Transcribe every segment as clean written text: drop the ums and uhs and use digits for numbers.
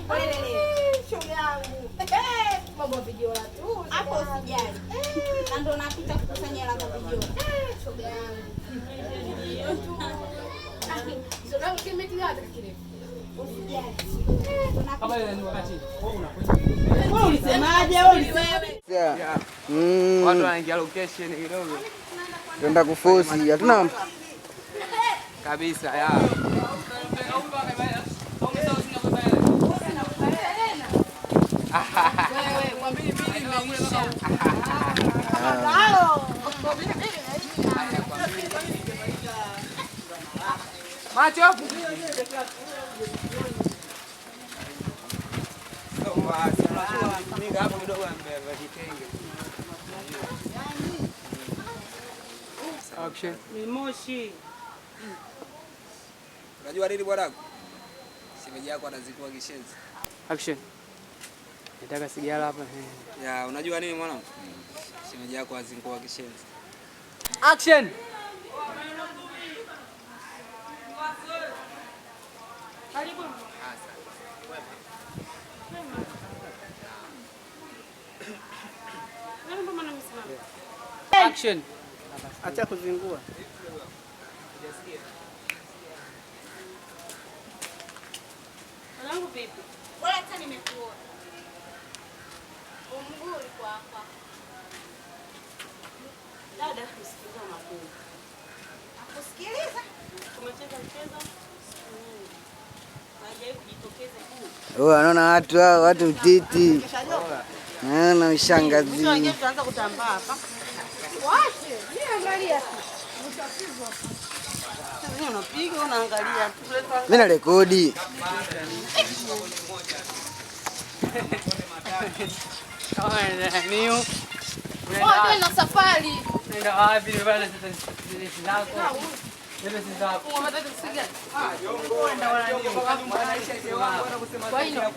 Shoga yangu. Mambo vijola tu. Hapo usijali. Na ndo napita kukusanya hela za vijola. Shoga yangu. Shoga yangu kimetilia hata kirefu. Usijali. Wewe ulisemaje? Wewe ulisemaje? Watu wanaingia location kidogo. Tuenda kufosi, hatuna kabisa ya. Wewe mwambie mimi nimeisha. Macho. Hapo kidogo amebeba kitenge. Action. Ni moshi. Unajua nini bwanangu? Shemeji yako anazikua kishenzi. Action. Nataka sigara hapa. Ya, unajua nini mwanangu? Shemeji yako azingua kishenzi. Action. Karibu. Action. Acha kuzingua. Mwanangu vipi? Bora hata nimekuona. Mguu ulikuwa hapa. Dada, kusikiliza makuu. Nakusikiliza. Tumecheza mchezo siku nyingi. Hajawahi kujitokeza huu. Oh, anaona watu hao, watu mtiti. Naona mshangazi. Wengine tutaanza kutambaa hapa. Waache. Mimi angalia tu. Sasa unapiga unaangalia. Mimi na rekodi. Niu. Wewe na safari. Nenda wapi bwana sasa zile zako. Zile zako. Unataka kusikia? Kwa hiyo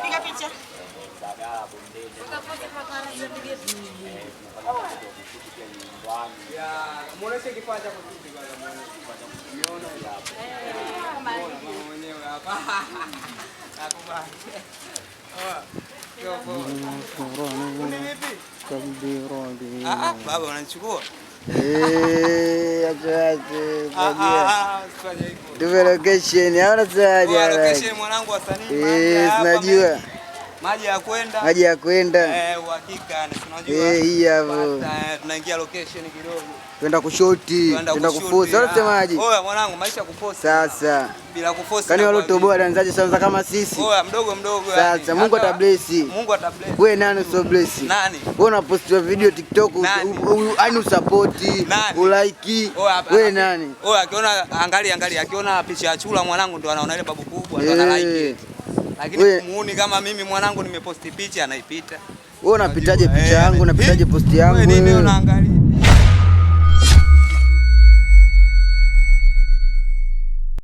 Piga picha. Muoneshe kifaa cha kusudi kwanza, muoneshe kifaa cha kusudi. Umeona hapo? Mama mwenyewe hapa. Nakubali. Kundi vipi? Ah, baba unanichukua? Eh, acha acha. Ah, usifanye hivyo. Tupe location, haona sasa. Poa, location mwanangu wasanii. Eh, sinajua. Maji ya kwenda. Maji ya kwenda. Eh, uhakika, na tunajua. Eh, hii hapo. Tunaingia location kidogo. Twenda kushoti, twenda kufosi. Wala semaji. Oya mwanangu, maisha kufosi. Sasa. Bila kufosi. Kani wale toboa anaanzaje sasa kama sisi? Oya mdogo mdogo. Sasa Mungu atabless. Mungu atabless. Wewe nani usio bless? Nani? Wewe unapost video TikTok, yaani usupport, ulike. Wewe nani? Oya akiona angalia angalia, akiona picha ya chula mwanangu ndo anaona ile babu kubwa ndo ana like. Lakini muuni kama mimi mwanangu nimeposti picha anaipita. Wewe unapitaje picha yangu, unapitaje posti yangu? Wewe nini unaangalia?